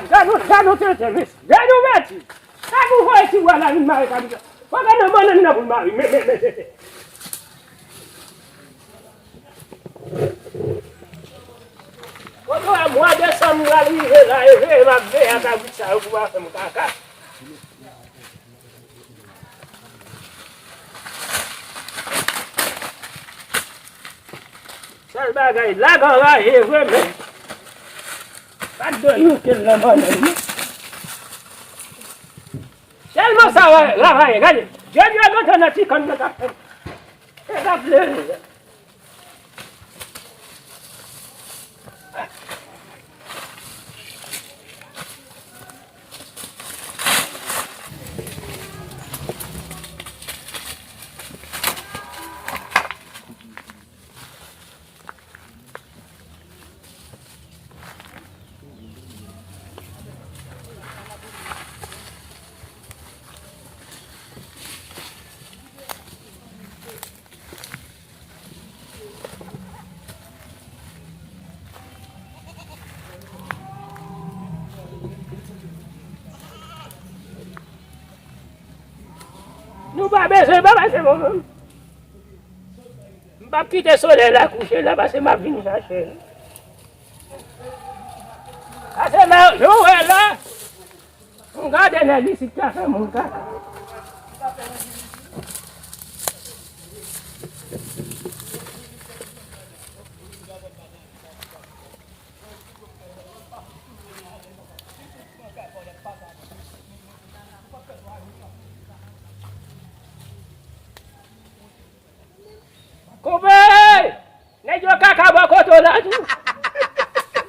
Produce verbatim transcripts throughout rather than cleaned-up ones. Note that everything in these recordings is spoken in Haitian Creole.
Gade yon, gade yon tenten, mesye. Gade yon bètiz. Sa pou voye ti bwa la vin mare kabrit la. Fò gade yon bannann nan pou l mare. Men, men, men, men, men. Kote w a, mwa desanm pral rive la, e veye m ap veye a kabrit sa yo pou pa fè m kaka. Sèl bagay, lagè anraje vre, men pa t dwe youte l nan bannann, non. Tèlman sa ravaye, gade. Jodi a gentan nan ti kann nan k ap fè. E k ap leve. Nou pa bezwen, pa pase mwen menm. M p ap kite solèy la kouche la, paske m ap vin chache l. Paske la, jan w wè la, m gade nèg isit ka fè moun kaka. Koupe! Nèg yo kaka bò kote w la tou.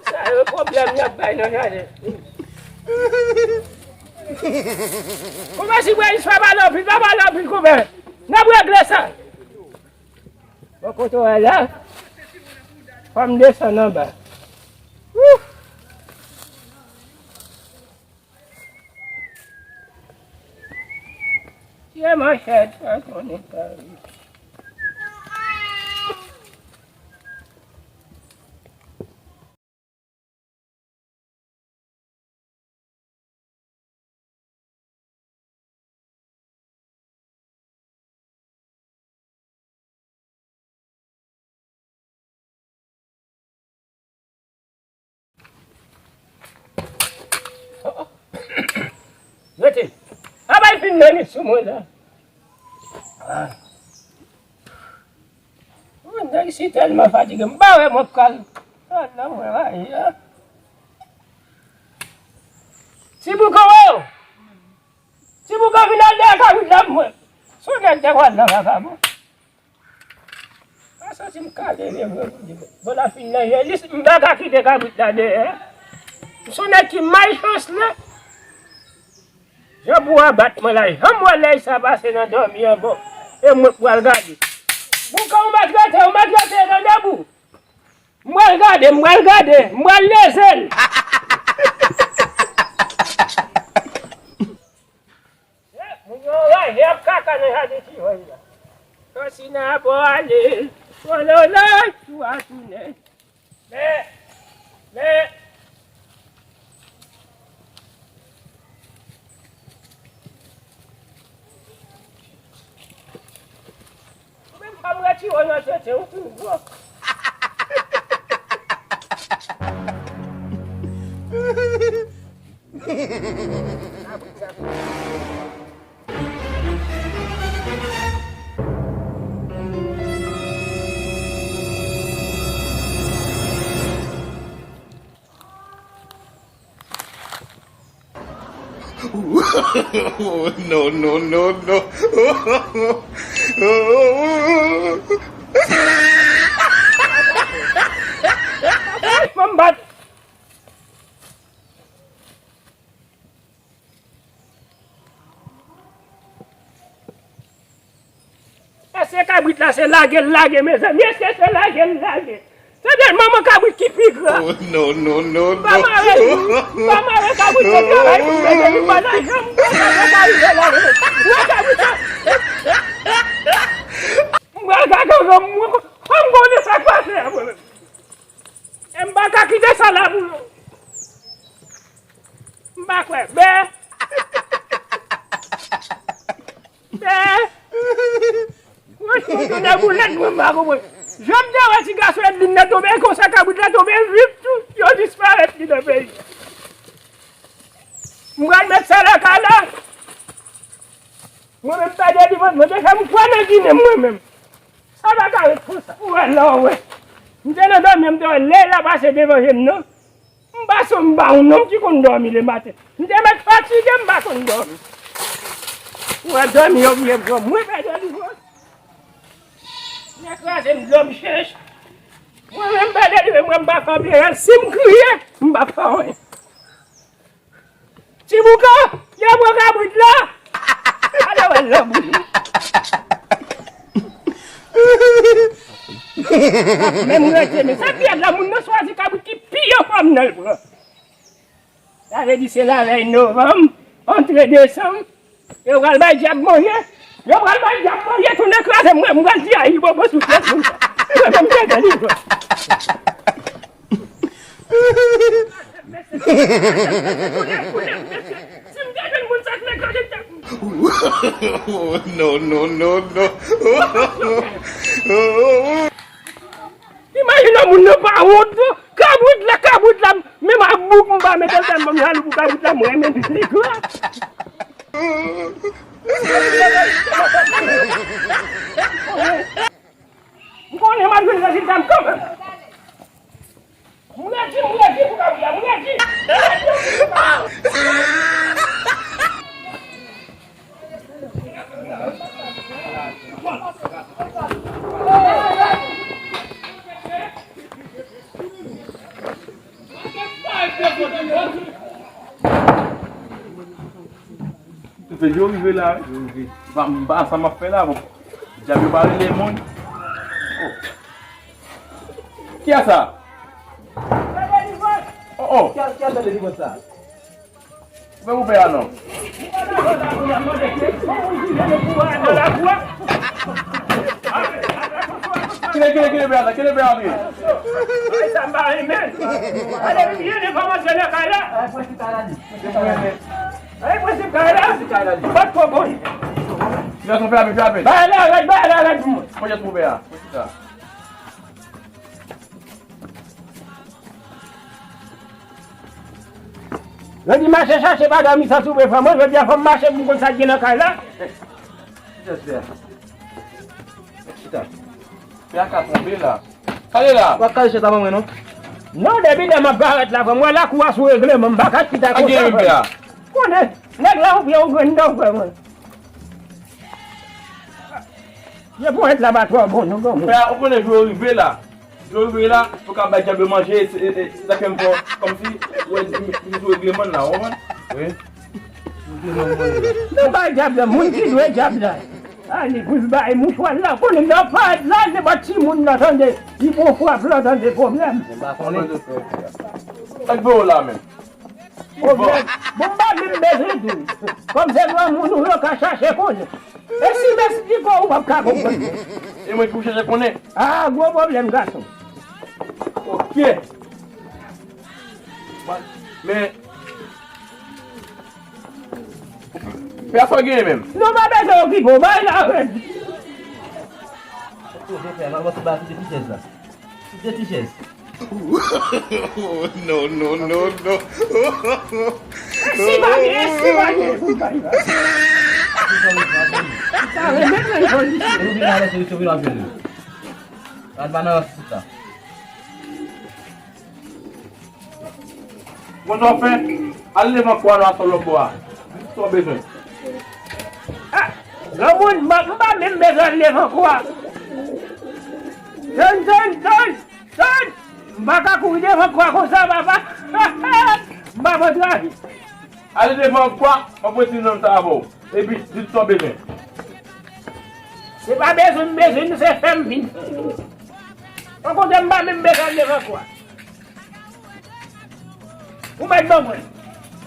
Sa yo pwoblèm y ap bay nan jaden. Koupe, si w wè istwa pa nan anpil, pa pale anpil, koupe. N ap regle sa. Bò kote w la, fò m desann anba. Wouh! Tire manchèt, pa konnen pa wi. Rete. A bay fin nan li sou mwen la. Ah. Mwen nèg si tèlman fatige, m pa wè mwen pral. Ah, non, mwen rayi, ah. Ti boukan, oh! Ti boukan, vin al dèyè kabrit la pou mwen. Sou nèg te pral nan vakabon. Mwen santi m kale vre, vre, vre. Bon, la fin nan jè li, m pa ka kite kabrit la dèyè. M se yon nèg ki malchans, non. Jan pou abat mwen la, jan m wè lè sa pase nan dòmi an, bon, e mwen k pral gade. Boukan, ou mèt rete, ou mèt rete nan debou. M pral gade, m pral gade, m pral leze l. Moun yo anraje ap kaka nan jaden ti vòy la. Kòsina pwale, pwololo, chou a tounen. Men, men. Ou menm pa m retire w nan tete, ou tou gwo. No, no, no, no. Mwen bat. Èske kabrit la se lage l lage, mezanmi? Èske se lage l lage? Se tèl manman kabrit ki pi gran. Oh, no, no, no, no. Pa mare li. Pa mare kabrit, se travay pou mete li pa nan janm. Mwen kabrit la. Mwen ka gangan mwen. Kòm konnen sa k pase a mwen menm. E m pa ka kite sa la pou nou. Akwè, bè. Bè. Mwen, mwen, mwen, mwen, mwen, mwen, mwen, mwen. Jan m te wè ti gason Edlin nan tonbe, konsa kabrit la tonbe, vip tou, yo disparèt li nan peyi. M pral met sa lakay la. Mwen menm pa delivre, mwen te fè m kwè nan Ginen mwen menm. Sa pa ka ret konsa. Ou wè la, ou wè. M te nan dòmi, m te wè lè la pase devan je m nan. M pa sonm ba yon nonm ki konn dòmi le maten. M te mèt fatige, m pa konn dòmi. Ou wè dòmi yo vle pran mwen pa delivre. Nèg kraze m dòmi chèch. Mwen menm pa delivre, mwen m pa fè anpil, si m kriye, m pa fè anyen. Ti boukan, yo pran kabrit la. Ale wè lanmou. Menm rete, men sa ki ap la, moun nan chwazi kabrit ki pi anfòm nan l pran. Sa vle di se lavèy novanm, antre desanm, yo pral bay dyab manje. Yo pral bay dyab manje, tounen kraze mwen, mwen pral di ayibobo sou tèt moun sa. Mwen menm te delivre. Non, non, non, non. Imajine moun nan pa wont, non. Kabrit la, kabrit la, menm ak bouk m pa mete l tèlman m jalou pou kabrit la, m renmen li gra. M konnen m ap jwenn rezilta m kanmenm. M redi, m redi pou kabrit la, m redi. Yo rive la, wi. Yo rive. M pa, m pa sa m ap fè la, bon. Dyab yo pa rele moun. Oh. Kiyès sa? Oh, oh. Kiyès, kiyès sa delivrans sa? Ou fè pou pè a non. Kile, kile, kile pè a, kile pè a antre. Sa m pa renmen. Ale, vin, vin, kòmanse nan kay la. Ay, prensip kay la. Prensip kay la, li. Bat kòkòt. Ti gason, fè rapid, fè rapid. Bay la, rèd, bay la, rèd pou mwen. Mwen jis pou pè a. Mwen chita. Yo di mache chache pa dòmi san soupe fanm, jodi a fò m mache pou m konn sa k gen nan kay la. Ki jès fè a? Chita. Pè a ka tonbe la. Kale la. W ap kale chita ban mwen non. Non, depi lè m ap parèt la, frè m, wè lakou a sou regleman, m pa ka chita konsa. Ak gen pè a. Konnen, nèg la ou pye ou grenn dan, frè mwen. Ye ponyèt la pa twò bon non, granmoun. Pè a, ou konnen jou yo rive la. Jou yo rive la, yo ka bay dyab yo manje, se, e, e, se sa k fè m fè kòmsi, ou wè, m, m sou regleman la, ou konprann? Wi. Nou bay dyab la, moun ki dwe dyab la. A, li pou l bay mouchwa la, konnen nan pa la, se pa timoun nan, tande, li pran frap la, tande, pwoblèm. M pa konnen. Sa k voye w la menm? Pwoblèm. Bon, m pa menm bezwen di w. Kòm se granmoun ou yo ka chache konnen. E si m esplike w, ou p ap ka konprann. E mwen ki pou chache konnen? A, gwo pwoblèm, gason. Ok. Men, pè a sa w genyen menm? Non, pa bezwen okipe w, bay la rèd. Ou fè mal, w ap ba kite ti chèz la. Kite ti chèz. Non, non, non, non. Si bagay, si bagay, si bagay. Sa remet nan kondisyon. Ou vin avè solution, vin avè solution. Al pa nan rans tout sa. Bon, sa w fè, al leve an kwa la sou lòt bò a. Sa w bezwen. Ah, granmoun, m pa, m pa menm bezwen al leve an kwa. Tann, tann, tann! Tann! M pa ka kouri devan kwa konsa, papa. M pa pran trafi. Ale devan kwa, m ap retire nonm sa avè w. Epi, di tout sa w bezwen. Se pa bezwen m bezwen, se fè m vin. Yon kote m pa menm bezwen al devan kwa. Ou mèt ban mwen.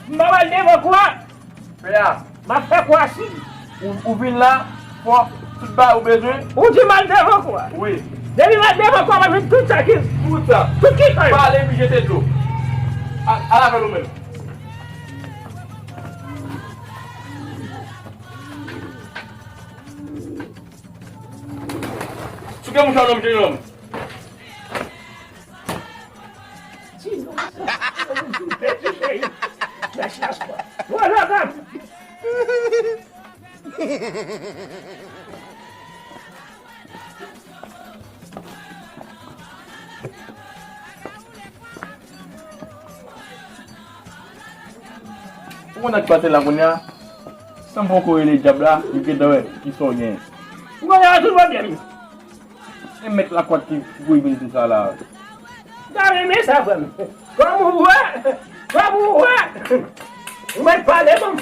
M pa pral devan kwa. Pè a. M ap fè kwa si. Ou, ou vin la, fò tout bagay ou bezwen. Ou di m al devan kwa. Wi. Depi m al devan kwa, m ap jwenn tout sa ki. Tout sa. Tout ki fè. Pale epi jete dlo. A, al avè l ou menm. Gen mouch nan nonm, jenòm. Ti nonm sa, ti nonm sa, ti nonm sa. Lach, lach, kwa. Wala, gad. Ou konn sa k pase la kounye a? San m poko rele dyab la, li gentan wè kisa w genyen. Ou konn sa tout pwoblèm. E mèt lakwat ki, ki pou vin sou sa la. M ta renmen sa, frè m. Kòm ou wè, kòm ou wè. Ou mèt pale, bon.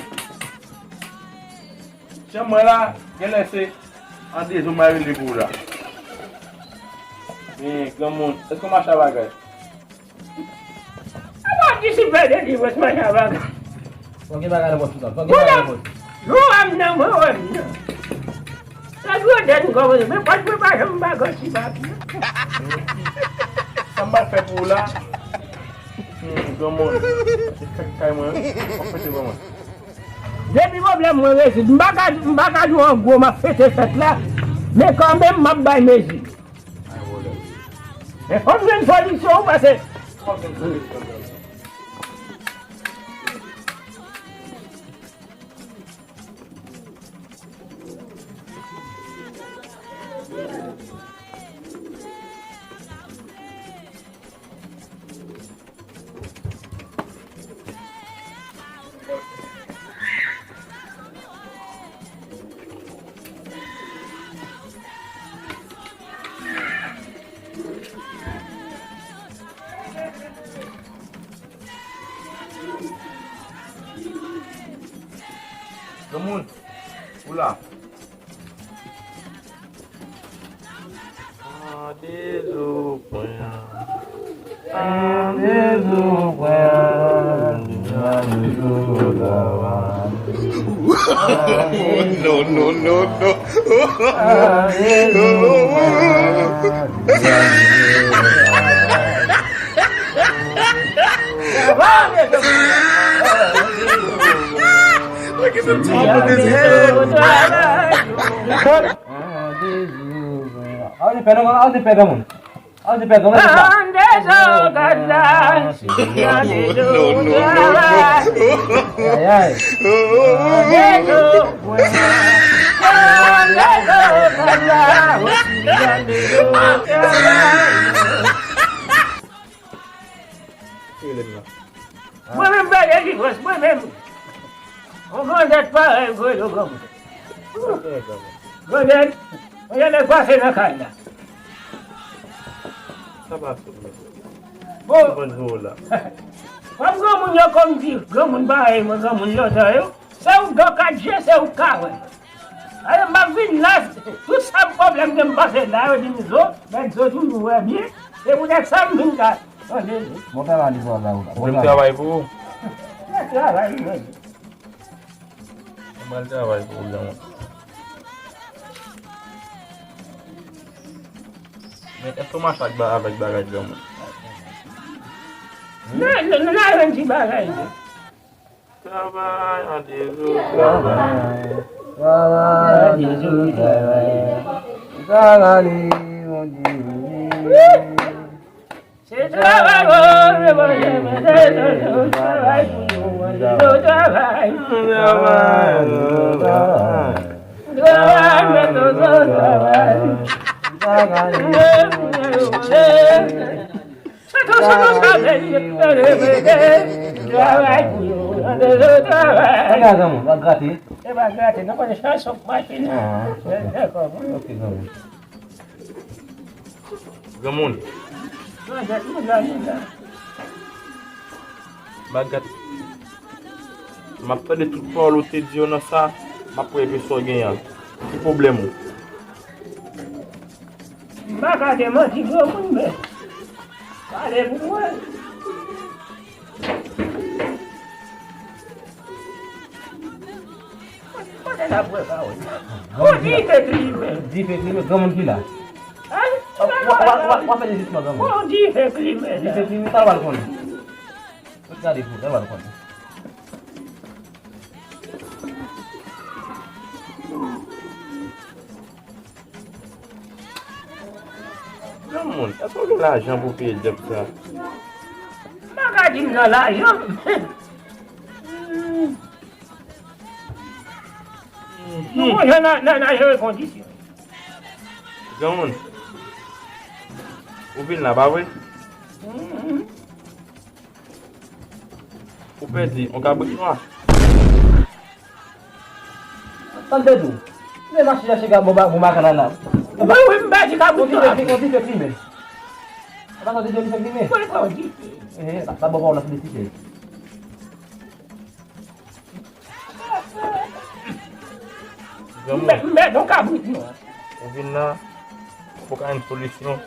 Chanm mwen la, genlè se an dezòd mwen rele pou ou la. Men, granmoun, èske w mache a bagay? Apa di si pè de di mwen mache a bagay. Fò gen bagay nan pòch ou la. Fò gen bagay nan pòch. Nou wè m nan, mwen wè m nan. Sa dwe dèt m kòmanse, men pòch mwen pa janm bagay si papye. Sa m pral fè pou ou la? Hmm, granmoun, se fèt kay mwen wi. Fòk fete ban mwen. Depi pwoblèm mwen rezoud, m pa ka, m pa ka di w an gwo m ap fete fèt la, men kanmenm m ap bay mezi. Men fò m jwenn solisyon wi, paske Granmoun, ou la. An dezòd pwen an. An dezòd pwen an. An dezòd travay. No, no, no, no. An dezòd pwen an. Travay. Look at them talk with his head. Aw, se pè non, aw, se pè granmoun. Aw, se pè granmoun, se sa. An dezòd gad la, an dezòd travay. Ay, ay. An dezòd, an dezòd gad la, an dezòd travay. Ki rele m nan? Mwen menm bay delivrans, mwen menm. On grandèt parèy, vre yo granmoun. Grandèt, on nèg pase nan kay la. Sa pase, mwen. Bon. Mwen jwe la. Kòm granmoun yo, kòm di, granmoun parèy mwen, granmoun lontan yo. Se yon gòkadje, se yon kawè. Ale, m ap vin la, tout sa pwoblèm ke m pase la, yo di m zo, nèg zo toujou wè byen. Se poutèt sa m vin la. Tande, bon travay li travay ou la. Bon travay pou ou. Bon travay, wi. Bon travay pou ou, granmoun. Men èske w mache ak ba-, avèk bagay, granmoun? Non, non, non, non, yon ti bagay. Travay, an dezòd, travay. Travay, an dezòd, travay. Travay, an dezòd, travay. Se travay, bon, se bon, se bon, se bon, travay pou nou, an dezòd, travay. Travay, an dezòd, travay. Travay, an dezòd, travay. Travay, an dezòd, travay. Travay pou yo, travay. Gade, granmoun, w ap grate. E pa grate, non, konn chanson k mache la. Ah, ok. Dakò, bon. Ok, granmoun. Granmoun. Granmoun la, moun la. Bagay. M ap tande tout pawòl ou te di yo nan sa, m ap wè epi sa w genyen an. Ki pwoblèm ou? M pa ka demanti granmoun, men pale pou mwen. Kote n ap wè pawòl la? Granmoun ki la. Dife klimen. Dife klimen, granmoun ki la. Hein? W ap, w ap, w ap, w ap fè dezisman granmoun. Bon, dife klimen la. Dife klimen, sa w al konnen. Tout gade pou, sa w al konnen. Gade, Granmoun, èske w gen lajan pou peye dèt sa? M pa ka di m nan lajan. Nou konn jan nan, nan, nan jere kondisyon. Granmoun, ou vin la, pa vre? Ou pèdi yon kabrit nwa. Tande tou. Men mache chache ka bon ba bon makana la. Wi, wi, m pèdi kabrit nwa. Yon ti fè, yon ti fè fimen. Apa sa te di yon ti fè fimen? Mwen pa di. Eh, sa, sa bon pa w nan ti fè. Granmoun, m pèdi yon kabrit nwa. Ou vin la, ou ka jwenn solisyon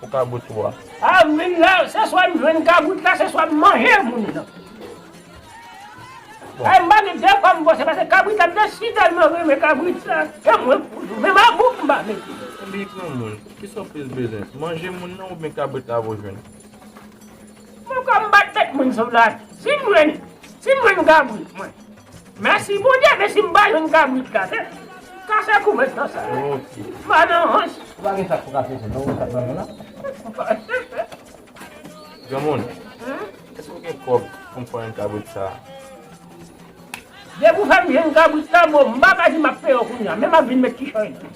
pou kabrit ou a. A, m vin la, se swa m jwenn kabrit la, se swa m manje moun nan. Bon. Ay, m pa gen de fwa m panse, paske kabrit la, m te si tèlman renmen kabrit la, ke mwen, menm a bouk m pa mete. Ebyen, granmoun, kisa w plis bezwen? Manje moun nan oubyen kabrit la pou jwenn? Mwen kòm m bat tèt moun sou la, si m jwenn, si m jwenn kabrit, mwen. Mèsi Bondye, men si m pa jwenn kabrit la, se kase kouvèt nan sa. Ok. M pa nan rans. Ou pa gen sak pou kase, se non, ou sak nan men la. Granmoun, èske w gen kòb pou m fè yon kabrit sa? Depi w fè m jwenn kabrit la, bon, m pa ka di m ap peye w kounye a, men m ap vin met kichòy nan.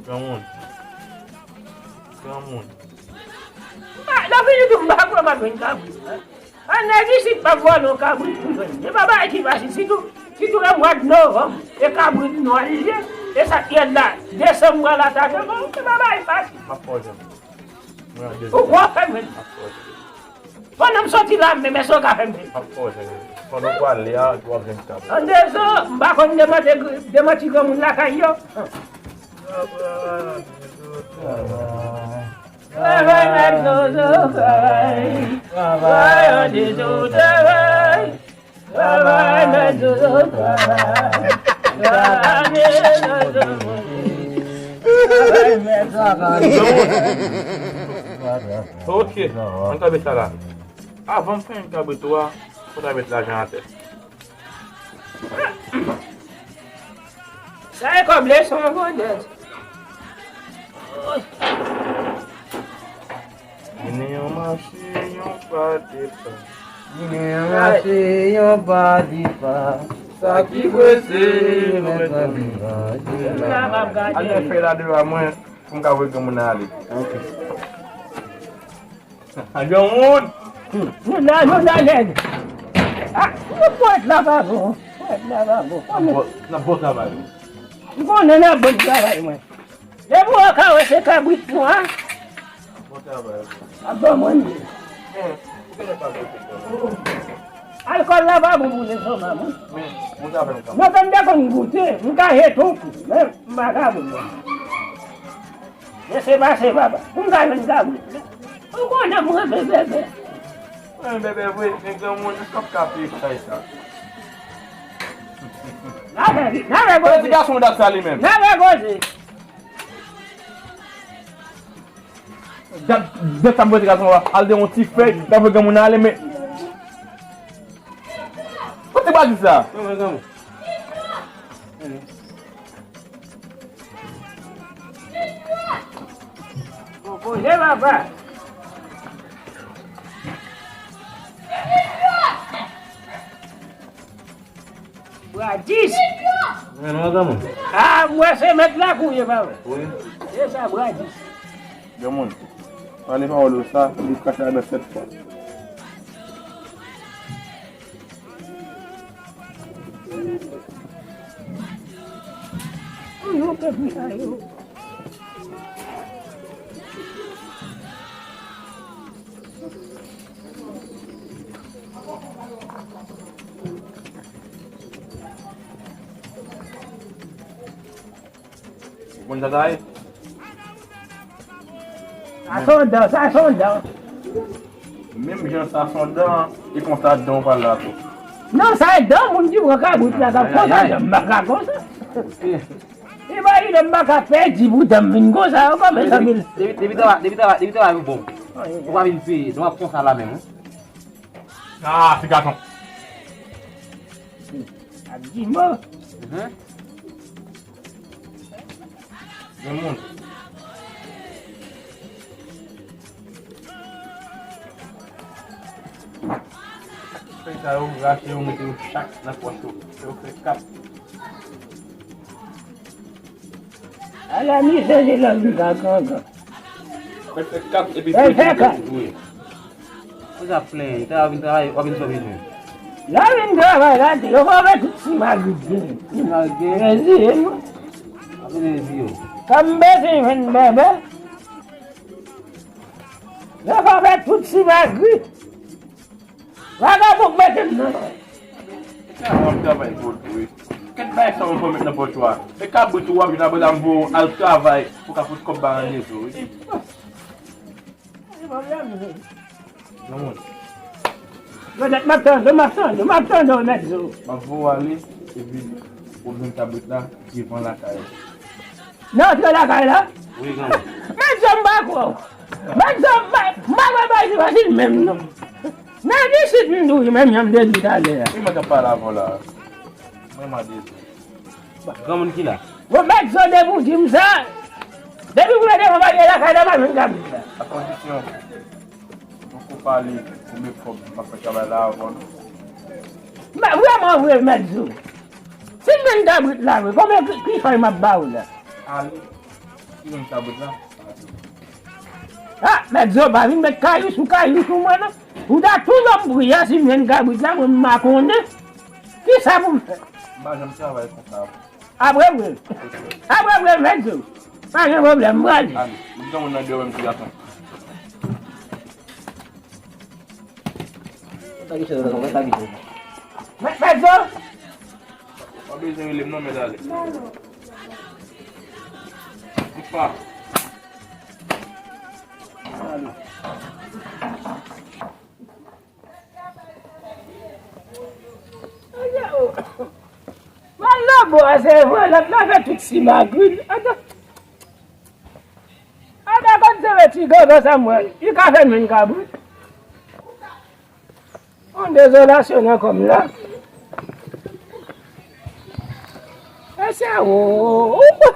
Granmoun. Granmoun. M pa, nan fini tou, m pa kwè m ap jwenn kabrit, non. An nèg isit p ap vòlè yon kabrit pou jwenn. Se pa bagay ki fasil, sitou, sitou nan mwa novanm, e kabrit nwa li ye, e sa k ye la, desanm pral atake, bon, se pa bagay fasil. M ap fè w jwenn. Mwen an desanm. Ou kwè w fè m jwenn? M ap fè w jwenn. Pandan m soti la menm, èske w ka fè m jwenn? M ap fè w jwenn. Pandan w prale a, w ap jwenn kabrit. An dezò, m pa konn demanti, demanti granmoun lakay yo. Travay, mèt zozo, travay. Travay, an dezò, travay. Travay, mèt zozo, travay. Travay, mèt zozo. Ok, ann kanpe sa la. Avan m fè yon kabrit ou a, fò w ta met lajan atè. Sa e kòb leson an, Bondye. Vini yon mache, yon pa de pa. Vini yon mache, yon pa de pa. Sa ki prese, mèt anvizaje. Al fè la devan mwen, pou m ka voye granmoun nan ale. Ok. A granmoun! Nou la, nou la, nèg! A, nou pwent la pa bon. Pwent la pa bon. N ap bon, n ap bon travay. M konnen n ap bon travay, mwen. Depi w ka wè se kabrit nwa. Bon travay. A bon, mwen. Men, ou genlè pa goute, granmoun. Alkòl la pa bon pou lestomak, mwen. Men, bon travay, granmoun. Mwen, m te konn goute, m ka jete yon kou, men m pa ka bwè. Lese pase, papa. Pou m ka jwenn kabrit la. Ou konnen m renmen bèbè. Mwen renmen bèbè vre, men granmoun, èske w ap ka peye chay sa? N a fè, n a fè koze. Ti gason dat sa li menm. N a fè koze. Gad, gad sa m voye ti gason an, al de yon ti fèy, l ap voye granmoun nan ale, men. Kote badi sa? Mwen, mwen, granmoun. Konpoze, papa. Bradis. Men non, granmoun. A, m wè se mèt lakou ye, papa. Wi. Se sa, Bradis. Granmoun, pale pawòl ou sa, li krache ladan sèt fwa. Ou konn sa sa ye? Sa se yon dan, sa se yon dan. Menm jan sa se yon dan, e konsa dan w pral la tou. Non, sa e dan moun ki pran kabrit la, sa konsa dan m pa ka konsa. Imajine m pa ka pèdi pou dan m vin konsa, ankò, mezanmi. Depi, depi travay, depi travay, depi travay ou bon. Ou pa vin peye, dan w ap konsa la menm, wi. Ah, ti gason. Ap di mo. Mhm. Granmoun. Sa yo rache yo mete yo chak nan pòch yo. Yo fè kap. Ala mizè se lòt li ka gangan. Mwen fè kap epi fè kap. Wi. Ou ka plenyen, ta vin travay, w ap vin sòvi nou. La vin travay la, te yo pa wè tout si magri gen. Si magri gen. Reziye nou. Ap vin reziye w. Sa m bezwen jwenn bèbè. Yo pa wè tout si magri. Vagabon k mete m nan. Sa w ap travay pou tou wi. Kèt bay sa w pran met nan pòch ou a. E kabrit ou w ap jwenn apre la m voye w al travay pou ka fout kòb ba nan lezo wi. Granmoun. Yo nèt m ap tande, m ap tande, m ap tande w nèt zo. M ap voye w ale epi ou jwenn kabrit la devan lakay ou. Nan antre lakay la? Wi, granmoun. Mèt zo m pa kwè w. Mèt zo m pa, m pa kwè bagay se fasil menm non. Nan isit m di w menm jan m te di w talè a. Ki mwen k ap pale avè w la? Mwen mande zo. Granmoun ki la? Bon, mèt zo depi w di m sa. Depi w mete m anba pye lakay la, m pa jwenn kabrit la. A kondisyon, ou ko pale, konbyen kòb m ap fè travay la avè w? Mè vrèman vre, mèt zo. Si m jwenn kabrit la vre, konbyen ki, ki fèy m ap ba w la? Ale, si m jwenn kabrit la, pa di. Ah, mèt zo, pa vin met kayou sou kayou sou mwen non. Ou ta tou lòm pri a, si m jwenn kabrit la, mwen m pa konnen. Kisa pou m fè? M pa janm travay konsa. Apre vre. Apre vre, mèt zo. Pa gen pwoblèm, m prale. Ale, ou gen moun nan deyò menm ti gason. Mèt, mèt zo. Pa bezwen rele m non, mèt ale. Ou pa. Mal nan bò a, se vre, lòt la fè tout si magri. Ata, ata konn se ti gangan sa m wè. Li ka fè m vin kabrit. Yon dezolasyon nan kò m la. E sa, o, o, o.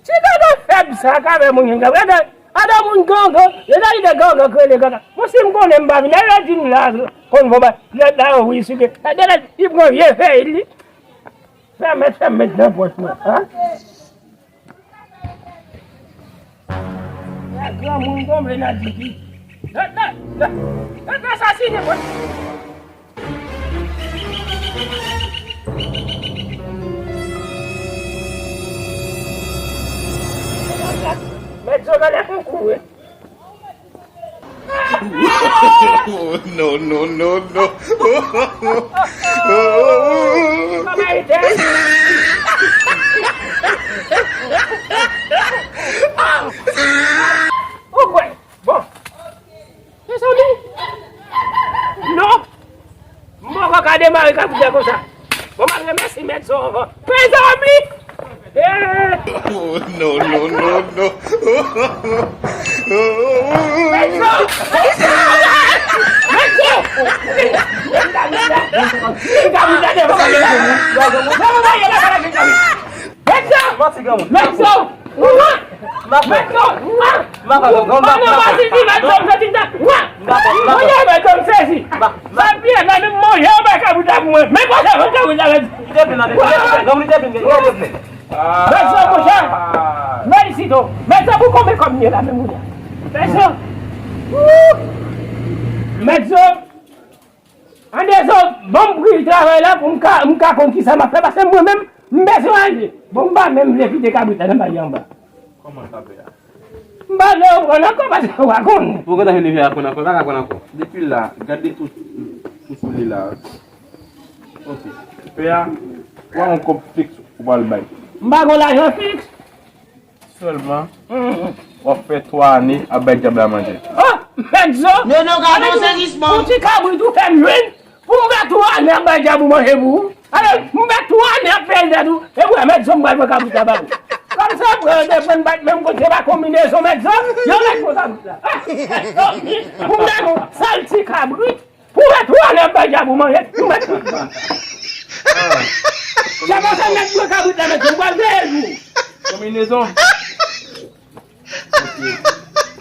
Ti gado fèb sa ka fè moun vin gado. Gado, gado moun gangan. Yo ta di de gangan k rele gangan. Mwen si m konnen m pa vin. Yo di m la, konn fò ba. Lè la, wi, si ke. Gade, li pran vye fèy li. Fèmèt, fèmèt nan pòch mwen. Ha? Granmoun tonbe nan didi. Gade, gade, gade, gade asasine mwen. Mèt zo gade konkou wi. Oh, no, no, no, no. Kòman e te? Ou kwè? Bon. Mezanmi. Non. M poko ka demare kabrit la konsa. Bon, m al remèsye mèt zo anvan. Mezanmi! Eh! Oh, no, no, no, no. Mèt zo! Mèt zo! Mèt zo! Mèt zo! Mèt zo! Mèt zo! Mwen nan pati di mèt zo, m soti ta. Mwen nan mèt zo, m sezi. Sa byen, nan menm mwen, yo bay kabrit la pou mwen. Men konsa, mwen kabrit la, mèt. Li te plen nan de. Granmoun, li te plen, li te plen. Mèt zo, monchè. Felisito. Mèt zo, pou konbyen kòb m ye la, menm mwen. Mèt zo. Wouh! Mèt zo. An de zo, ban m pri travay la pou m ka, m ka konn kisa m ap fè, paske mwen menm, m bezwen ale. Bon, m pa menm vle kite kabrit la nan bay anba. Kòman sa fè a? M pa vle yo pran ankò, paske w pa konnen. Ou gentan vin vin aprann ankò, pa ka pran ankò. Depi la, gade tout, tout sou li la. Ok. Pè a, ou pa yon kòb fiks ou pral bay. M pa gon lajan fiks. Sèlman, w ap fè twa ane ap bay dyab la manje. Oh, mèt zo! Non, non, gade yon sezisman. Pou ti kabrit ou fè m jwenn, pou m fè twa ane ap bay dyab ou manje pou ou. Alò, m fè twa ane ap fè l tèt ou, epi w mèt zo m pral pran kabrit la ba ou. Kòm se vre, yo te pran bat menm kote, se pa konbinezon mèt zo, yo mèt pran kabrit la. Ah, pou m fè yon sal ti kabrit. Pou mèt ou ale bay dyab ou manje, pou mèt ou. Dyab an sa mèt pran kabrit la mèt ou, m pral veye jou. Konbinezon.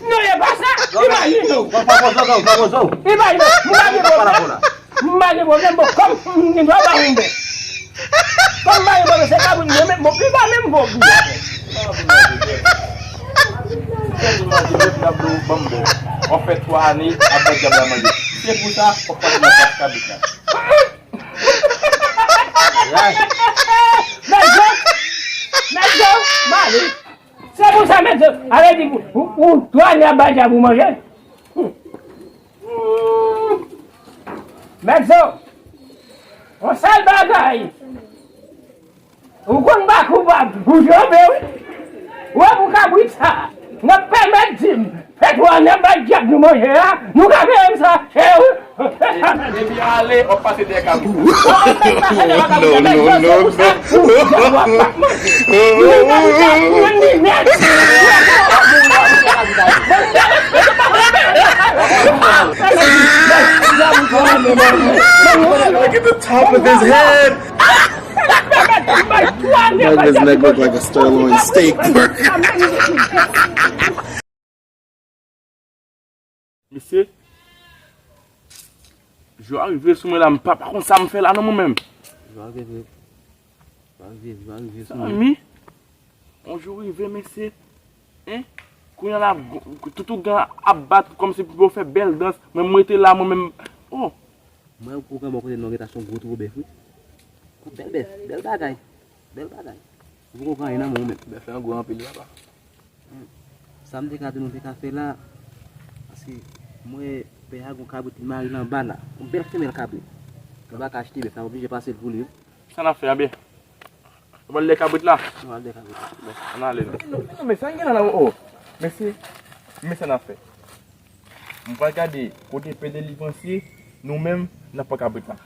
Non, e pa sa. Imajine w. Imajine w. M pa gen pwoblèm. M pa gen pwoblèm, bon, kòm m gen dwa ba yon bèt. Kòm m pa gen pwoblèm, se kabrit mwen menm, bon, li pa menm vo pou. Sèl imajine, m t ap di w ban m bèt. W ap fè twa ane ap bay dyab la manje. Se pou sa, w ap pase nan fas kabrit la. Mèt Zo! Mèt Zo! M ale. Se pou sa, Mèt Zo, ale di ou, ou, ou twa ane ap bay dyab ou manje. Hmm. Mèt Zo, yon sèl bagay. Ou konn pa koupab, ou twonpe wi. Ou wè pou kabrit sa, n ap pèmèt di m, fè twa ane ap bay dyab nou manje a, nou ka peye m sa chè wi. Depi ale, w ap pase dèyè kabrit. No, no, no, no. Look at the top of his head. Like this neck look like a sirloin steak burger. Mesye, jou a rive sou mwen la, m pa, pa konn sa m fè la non mwen menm. Jou a rive vre. Jou a rive, jou a rive sou mwen. Zanmi, yon jou rive, mesye. Hein? Kounye a la, tout ougan ap bat kòmsi pou yo fè bèl dans. Mwen, mwen rete la, mwen menm. Oh! Mwen, ougan bò kote nou gentan se yon gwo twou bèf, wi. Yon bèl bèf, bèl bagay. Bèl bagay. Ou poko pran anyen nan men w menm. Bèf lan gwo anpil, papa. Hmm. Sa m te ka di nou te ka fè la, paske mwen, pè a gon kabrit li mare nan ba la. Yon bèl femèl kabrit. Nou pa ka achte bèf la, oblije pase l pou li, wi. Sa n ap fè a, byen? Nou pral dèyè kabrit la? Nou pral dèyè kabrit la. Bon, ann ale non. Non, non, men sa n gen la, la, oh, oh. Mesye, men sa n ap fè. M pral gade kote pè Delivrans ye, nou menm, n ap pran kabrit la.